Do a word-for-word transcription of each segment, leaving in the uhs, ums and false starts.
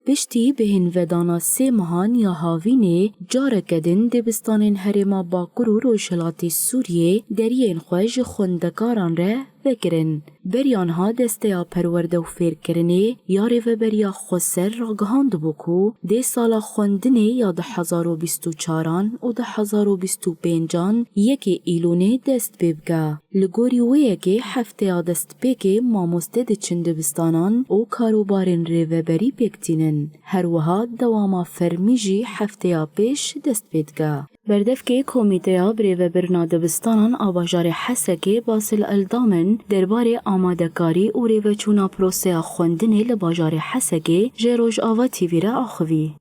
Piştî bêhnvedana sê mehan ya havînê, careke din dibistanên herêma Bakur û Rojhilatê Sûriyê deriyên xwe ji xwendekaran re vekirin. Beriya niha Desteya Perwerde û Fêrkirinê ya Rêveberiya Xweser ragihandibû ku dê sala xwendinê ya du hezar û bîst û çaran û du hezar û bîst û pêncan yekê Îlûnê dest pê bike. Li gorî wê yekê hefteya destpêkê mamoste diçin dibistanan û karûbarên rêveberî pêk tînin. Her wiha dewama fermî jî hefteya pêş dest pê dike. Berdevkê Komîteya Birêvebirina Dibistanan a Bajarê Hesekê Basil Eldamên derbarê amadekarî û rêveçûna proseya xwendinê li bajarê Hesekê ji Rojava T V re axivî.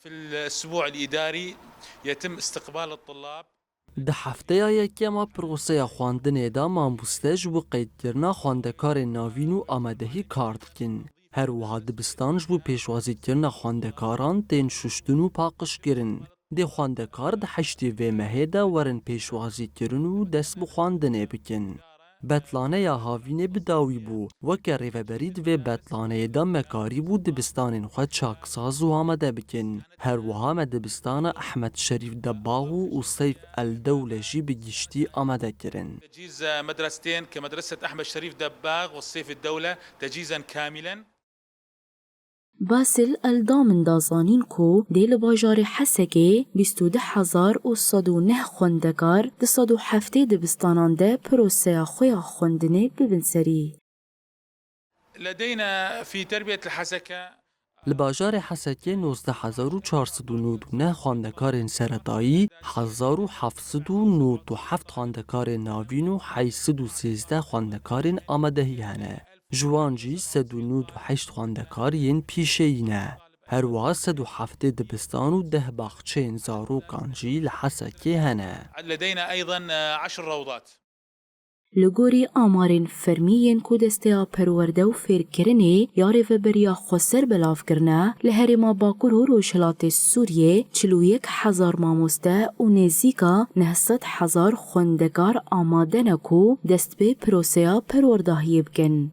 في الأسبوع الإداري يتم استقبال الطلاب. Di hefteya yekem a proseya xwendinê de mamoste ji bo qeydkirina xwendekarên navîn û amadehî kar dikin. Her wiha dibistan ji bo pêşwazîkirina xwendekaran tên şuştin û paqijkirin. Dê xwendekar di heştê vê mehê de werin pêşwazîkirin û dest bi xwendinê bikin. Betlaneya havînê bi dawî bû. Weke rêveberî di vê betlaneyê de me karîbû dibistanên xwe çaksaz û amade bikin. Her wiha me dibistana Ehmed Şerîf Debax û Seyf El Dewle jî bi giştî amade kirin. تجهيز مدرستين كمدرسة أحمد شريف دباغ والسيف الدولة تجهيزا كاملا. Basil Eldamên da zanîn ku dê li bajarê Hesekê bîst û du hezar û sed û neh xwendekar di sed û heftê dibistanan de proseya xwe ya xwendinê bibin serî. لدينا في تربية الحسكة Li bajarê Hesekê nozdeh hezar û çar sed û nod û neh xwendekarên seretayî, hezar û heft sed û nod û heft xwendekarên navîn û heşt sed û sêzdeh xwendekarên amadehî hene. Ji wan jî sed û nod û heşt xwendekar yên pîşeyî ne. Her wiha sed û heftê dibistan û deh baxçeyên zarokan jî li Hesekê hene. لدينا أيضا عشر روضات. Li gorî amarên fermî yên ku Desteya Perwerde û Fêrkirinê ya Rêveberiya Xweser belav kirine, li herêma Bakur û Rojhilatê Sûriyê çil û yek hezar mamoste û nêzîka neh sed hezar xwendekar amade ne ku dest bi proseya perwerdahiyê bikin.